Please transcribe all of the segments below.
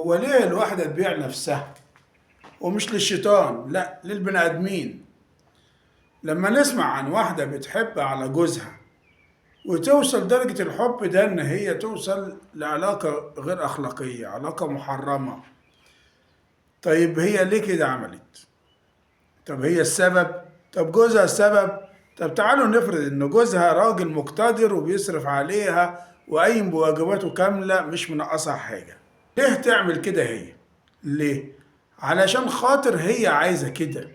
هو ليه الواحدة تبيع نفسها؟ ومش للشيطان، لا للبني آدمين. لما نسمع عن واحدة بتحب على جوزها وتوصل درجة الحب ده إن هي توصل لعلاقة غير أخلاقية، علاقة محرمة، طيب هي ليه كده عملت؟ طب هي السبب؟ طب جوزها السبب؟ طب تعالوا نفرض إن جوزها راجل مقتدر وبيصرف عليها وقايم بواجباته كاملة، مش منقصها حاجة، ليه تعمل كده هي؟ ليه؟ علشان خاطر هي عايزة كده،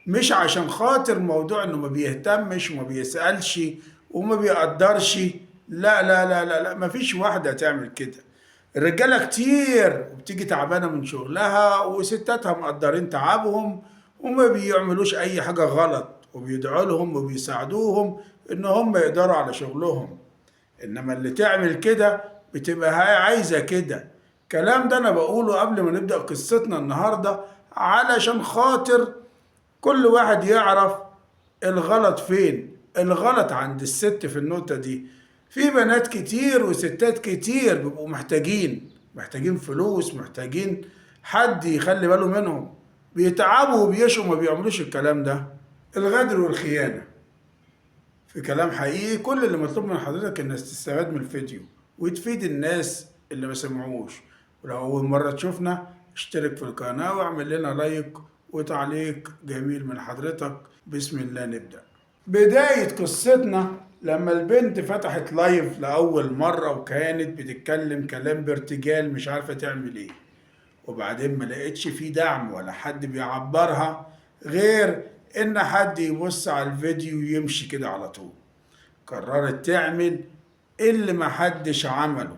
مش عشان خاطر موضوع انه ما بيهتمش وما بيسألش وما بيقدرش. لا لا لا لا لا، مفيش واحدة تعمل كده. الرجالة كتير وبتيجي تعبانة من شغلها وستاتها مقدرين تعبهم وما بيعملوش أي حاجة غلط، وبيدعوا لهم وبيساعدوهم إن هم يقدروا على شغلهم. إنما اللي تعمل كده بتبقى هي عايزة كده. الكلام ده أنا بقوله قبل ما نبدأ قصتنا النهاردة علشان خاطر كل واحد يعرف الغلط فين. الغلط عند الست في النقطة دي. في بنات كتير وستات كتير بيبقوا محتاجين فلوس، محتاجين حد يخلي باله منهم، بيتعبوا وبيشقوا وما بيعملوش الكلام ده. الغدر والخيانة في كلام حقيقي. كل اللي مطلوب من حضرتك انك تستفاد من الفيديو وتفيد الناس اللي ما سمعوش. ولو اول مرة تشوفنا اشترك في القناة واعمل لنا لايك وتعليق جميل من حضرتك. بسم الله نبدأ. بداية قصتنا لما البنت فتحت live لأول مرة وكانت بتتكلم كلام بارتجال، مش عارفة تعمل ايه، وبعدين ما لقيتش فيه دعم ولا حد بيعبرها غير ان حد يبص على الفيديو ويمشي كده على طول. قررت تعمل اللي ما حدش عمله،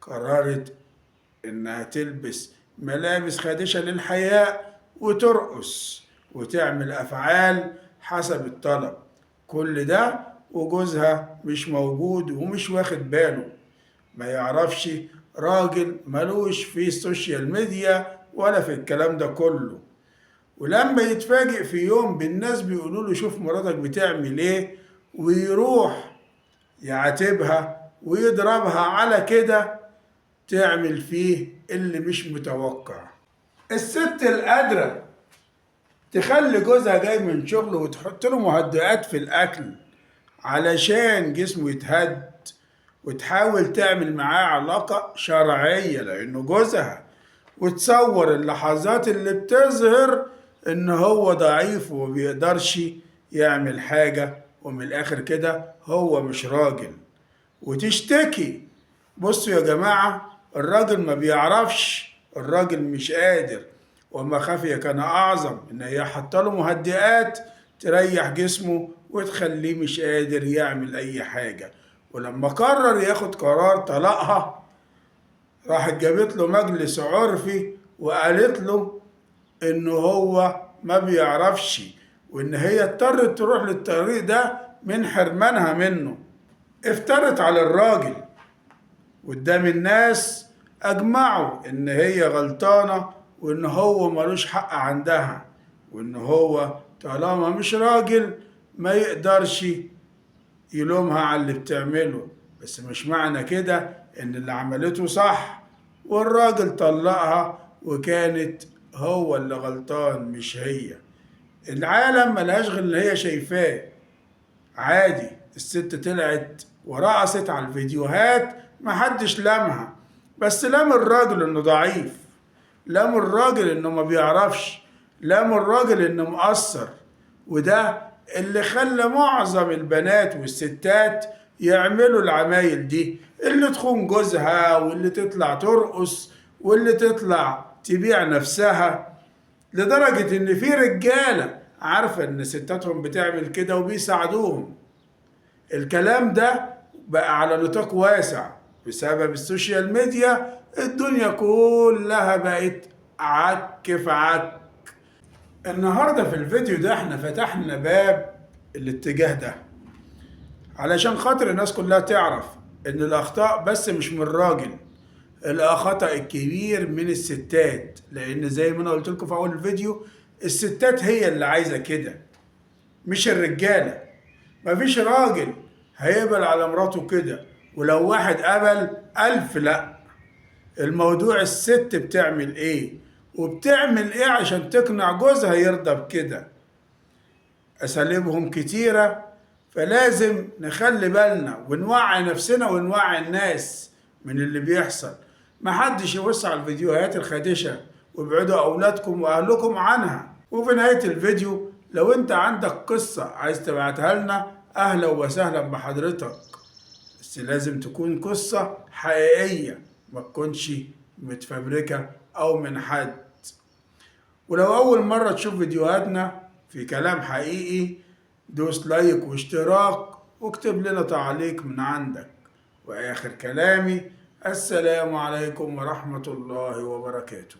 قررت انها تلبس ملابس خادشة للحياء وترقص وتعمل افعال حسب الطلب. كل ده وجوزها مش موجود ومش واخد باله، ما يعرفش، راجل ملوش في السوشيال ميديا ولا في الكلام ده كله. ولما يتفاجئ في يوم بالناس بيقولوا له شوف مراتك بتعمل ايه، ويروح يعاتبها ويضربها على كده، تعمل فيه اللي مش متوقع. الست القادرة تخلي جوزها جاي من شغله وتحط له مهدئات في الأكل علشان جسمه يتهد، وتحاول تعمل معاه علاقة شرعية لأنه جوزها، وتصور اللحظات اللي بتظهر إن هو ضعيف وما بيقدرش يعمل حاجة، ومن الآخر كده هو مش راجل، وتشتكي. بصوا يا جماعة، الراجل ما بيعرفش، الراجل مش قادر، وما خفي كان أعظم، إن هي حاطة له مهدئات تريح جسمه وتخليه مش قادر يعمل أي حاجة. ولما قرر ياخد قرار طلاقها، راحت جابت له مجلس عرفي وقالت له إنه هو ما بيعرفش، وإن هي اضطرت تروح للطريق ده من حرمانها منه. افترت على الراجل قدام الناس، أجمعوا إن هي غلطانة وإن هو ملوش حق عندها، وإن هو طالما مش راجل ما يقدرش يلومها على اللي بتعمله. بس مش معنى كده إن اللي عملته صح، والراجل طلقها وكانت هو اللي غلطان مش هي. العالم ملهاش غير اللي هي شايفاه. عادي، الست طلعت ورقصت على الفيديوهات محدش لامها، بس لام الراجل انه ضعيف، لام الراجل انه ما بيعرفش، لام الراجل انه مقصر. وده اللي خلى معظم البنات والستات يعملوا العمايل دي، اللي تخون جوزها واللي تطلع ترقص واللي تطلع تبيع نفسها، لدرجة ان في رجالة عارفة ان ستاتهم بتعمل كده وبيساعدوهم. الكلام ده بقى على نطاق واسع بسبب السوشيال ميديا، الدنيا كلها بقت عك في عك. النهاردة في الفيديو ده احنا فتحنا باب الاتجاه ده علشان خاطر الناس كلها تعرف ان الاخطاء بس مش من الراجل، الخطأ الكبير من الستات، لان زي ما انا قلت لكم في اول الفيديو الستات هي اللي عايزة كده مش الرجالة. مفيش راجل هيقبل على مراته كده، ولو واحد قبل ألف لا. الموضوع الست بتعمل ايه، وبتعمل ايه عشان تقنع جوزها يرضى بكده. اساليبهم كتيرة، فلازم نخلي بالنا ونوعي نفسنا ونوعي الناس من اللي بيحصل. محدش يبص على الفيديوهات الخادشة، وابعدوا اولادكم واهلكم عنها. وفي نهاية الفيديو لو انت عندك قصة عايز تبعتها لنا، اهلا وسهلا بحضرتك، بس لازم تكون قصة حقيقية، ما تكونش متفبركة او من حد. ولو اول مرة تشوف فيديوهاتنا في كلام حقيقي، دوس لايك واشتراك واكتب لنا تعليق من عندك. واخر كلامي، السلام عليكم ورحمة الله وبركاته.